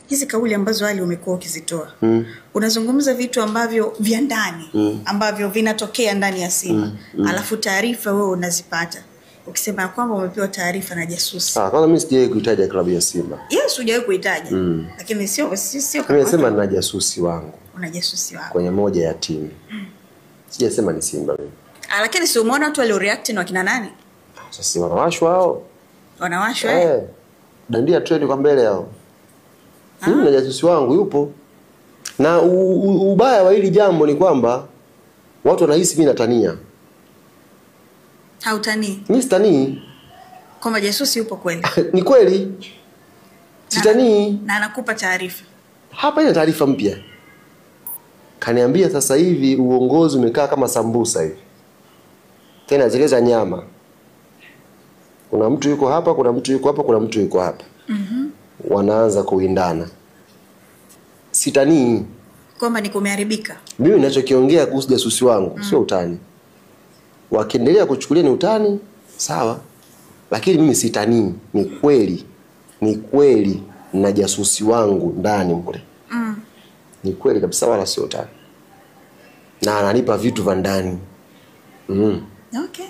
Hizi kauli ambazo Ali umekuwa ukizitoa, unazungumza vitu ambavyo vya ndani, ambavyo vinatokea ndani ya Simba, alafu taarifa wewe unazipata ukisema ya kwamba umepewa taarifa na jasusi. Kwanza mimi sijawahi kuitaja klabu ya Simba. Yes, hujawahi kuitaja. Lakini sio kama nimesema nina jasusi wangu. Una jasusi wako kwenye moja ya timu. Sijasema ni Simba mimi. Lakini si umeona watu walio react ni wakina nani? Sasa wanawashwa hao. Wanawashwa eh. Dandia trade kwa mbele hao. Mimi na jasusi wangu yupo. Na ubaya wa hili jambo ni kwamba watu wanahisi mimi natania. Hautanii? Mimi sitanii. Kwamba jasusi yupo kweli? Ni kweli. Sitanii. Na anakupa taarifa. Hapa ina taarifa mpya. Kaniambia sasa hivi uongozi umekaa kama sambusa hivi. Tena zile za nyama. Kuna mtu yuko hapa, kuna mtu yuko hapa, kuna mtu yuko hapa. Wanaanza kuindana. Sitanii. Kwamba ni kumeharibika. Mimi ninachokiongea kuhusu jasusi wangu sio utani. Wakiendelea kuchukulia ni utani, sawa. Lakini mimi sitanii, ni kweli. Ni kweli na jasusi wangu ndani mle. Ni kweli kabisa, wala sio utani. Na ananipa vitu vya ndani. Okay.